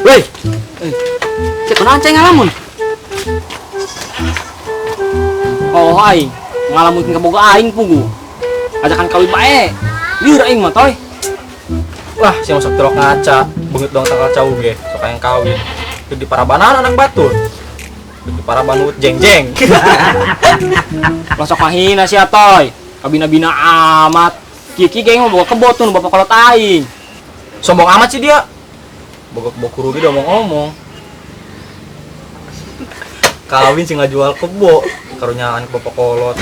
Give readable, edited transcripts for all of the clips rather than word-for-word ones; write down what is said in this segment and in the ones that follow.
Woi, Cek kunaon ceng ngalamun? Oh aing, ngalamun kaboga aing pugu. Ajakan kawin bae. Lieur aing mah toy. Wah, si masuk telok ngaca, beungeut dong tangkal cau ge, sok hayang kawin. Teu di parabanan anak batur. Teu di paraban jeng-jeng. Lah sok ngahina sia toy. Kabina-bina amat. Kieu-kieu ge mah boga kebo tuh nu bapak kolot aing. Sombong amat sih dia. Boga kebo kurugi diomong-omong. Kawin sih ngajual kebo, karunyaan ke bapak kolot.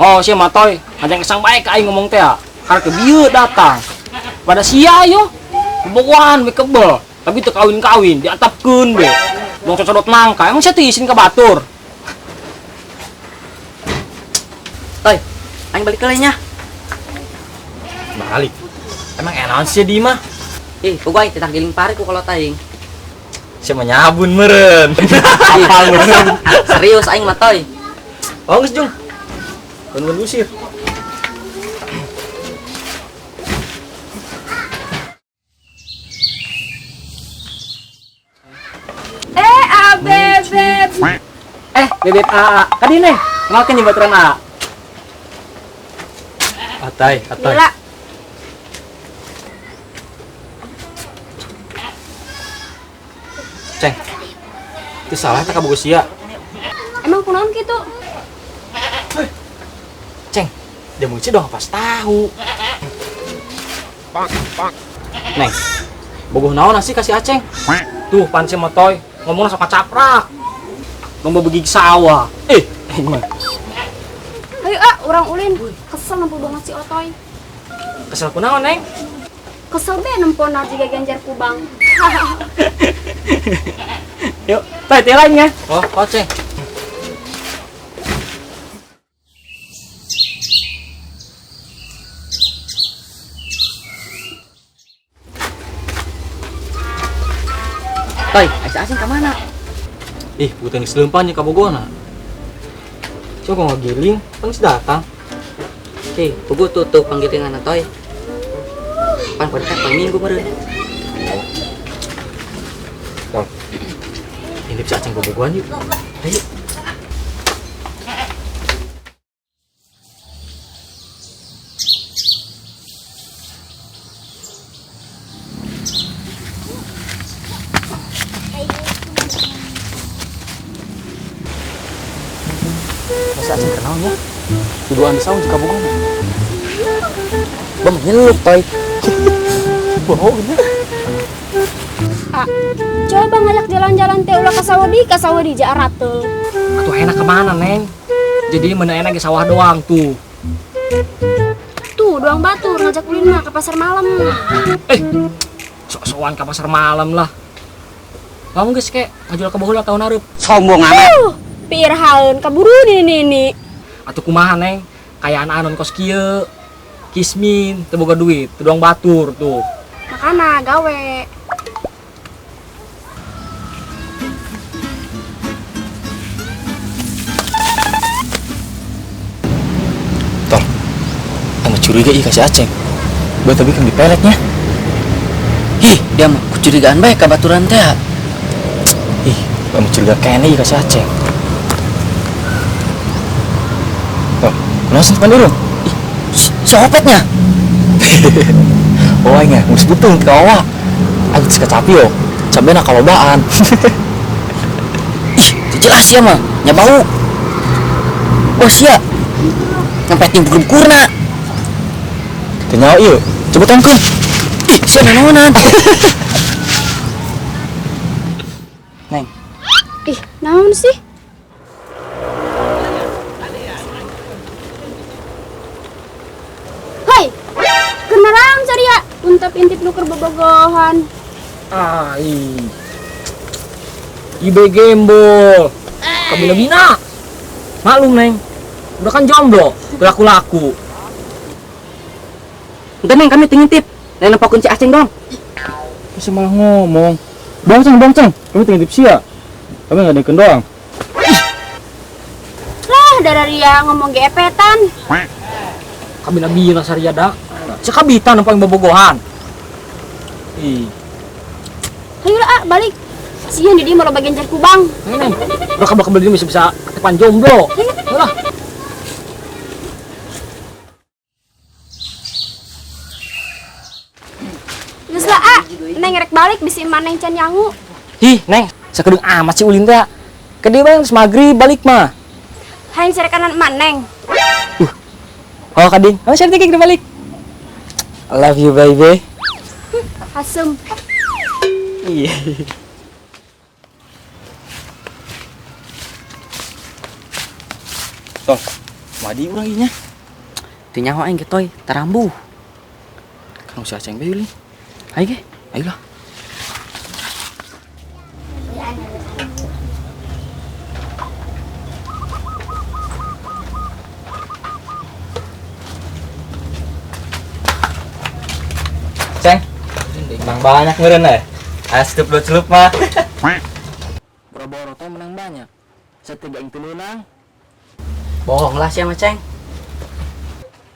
Oh, sia mah toy, ngajeng kesang bae ka aing ngomong teh. Karena ke bieu datang. Pada sia yo. Bogohan we kebel, tapi teu kawin-kawin, diatapkeun be. Dong cocodot nangka, emang sia teu isin ka batur. Toy, aing balik ke nya. Balik. Emang enaon sih di mah? Ih, pugu aing titah giling pare ku kolot aing. Sia mah nyabun meureun. Apal meureun. Serius aing mah toy. Oh, geus Jung. Kan usir. A bebek. Bebek A. Kadi neh, kenalkeun jeung baturan A. Atai, atai. Gila. Ceng. Itu salah tak kabogo sia. Emang kunaon kitu? Ceng, dia mungkin dong pas tahu. Neng, bogoh naon sih kasih Aceng? Tuh pan si motoy, ngomongna sok kacaprak. Lomba begig sawah. Gimana? Ayo ah, urang ulin. Kesel nempo banget si Otoy. Kesel kunaon, Neng? Kesel be nempo jiga ganjar kubang. Yuk, toy teh lainnya. Oh, Aceng. Toy, asa asing ka mana? Ih, bukan geus leumpang jeung kabogona. Coba ngagiling, pan geus datang. Ih, pugu tutup panggilingan toy. Pan pada teh poe Minggu meureun. Tol. Ini bisa aceng bobogohan yuk. Ayo. Masa aceng kenalnya? Tuduhan di saung jika bogohan. Bang nyelup toy. Bohong ya. Ah, coba ngajak jalan-jalan teh ulah ka sawah di Jakarta. Atuh enak kemana, Neng? Jadi mana enak di sawah doang tuh. Tuh, doang batur ngajak ulin mah ke pasar malam. Sok-sokan ke pasar malam lah. Kamu geus kek ngajual ka baheula tahun hareup. Sombong amat. Pirhaeun kaburu nini. Atuh kumaha, Neng? Kayak anak-anak kos kieu. Kismin, teu boga duit, teu doang batur tuh. Makana gawe. Tol, kamu curiga ih kasih Aceng. Buat tapi kan dipeletnya. Ih, dia mah kecurigaan bae ka baturan teh. Ih, kamu curiga kene ih kasih Aceng. Tol, kunaon sih depan urang? Ih, sopetnya. Oh, aing geus butung ka awak. Aing geus kacapi yo. Cabena kalobaan. Ih, jelas ya mah, nya bau. Oh sia. Sampai timbul kurna. Teu nyaho ieu. Coba tongkeun. Ih, sia nanaonan. Neng. Ih, naon sih? Hei, kenalan saria, untap intip nuker bobogohan. Ai. Ibe gembol. Kabina-bina. Maklum, Neng. Udah kan jomblo, laku-laku. Entar, Neng, kami tingin tip. Neng nempo kunci Aceng dong. Bisa malah ngomong. Bang Ceng, Bang Ceng, kami tingin tip sia. Kami nggak ada doang. Lah, dararia ngomong gepetan. Kabina-bina saria dak. Sekabitan nempo yang bobogohan. Ih. Hayu lah, ah, balik. Sieun di dieu mah loba genjer kubang. Ayo, Neng. Udah kebel-kebel dia bisa ketepan jomblo. Ayolah. Geus lah, ah. Neng rek balik bisi emak Neng can nyangu. Ih, Neng, sakedeung amat si Ulin teh. Ke dieu bae geus magrib balik mah. Hayang carekanan emak Neng. Oh, kading. Oh, cantik kita balik. I love you, baby. Asem. Iya. Tol, madi urang ieu nya. Teu nyaho aing ge toy, tarambuh. Kan usia aceng bae Ulin. Ayo ge. Ayolah. Ceng, menang banyak meureun eh. Aya celup dua celup mah. Boro-boro teh menang banyak. Setiga aing teu meunang. Bohong lah sia mah, Ceng.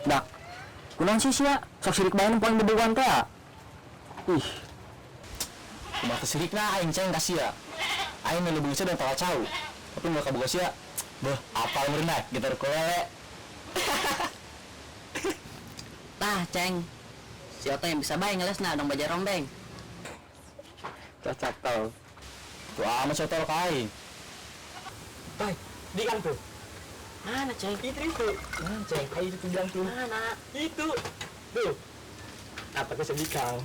Dak. Kunaon sih sia? Sok sirik bae nu poin bebegoan teh. Ih. Kumaha teu sirikna aing ceng ka sia. Aing nu leubeung sia dan cau. Tapi nu kaboga sia. Beuh, apal meureun ah gitar ukulele. Tah, Ceng. Si Oto yang bisa bae ngelesna dong baja rombeng. Cocok tau. Tuh amat sotol ka aing. Bay, di kan tuh. Mana, Ceng? Itu itu. Mana ceng? Ayo itu bilang tuh. Mana? Itu. Tuh. Apa kesedihan?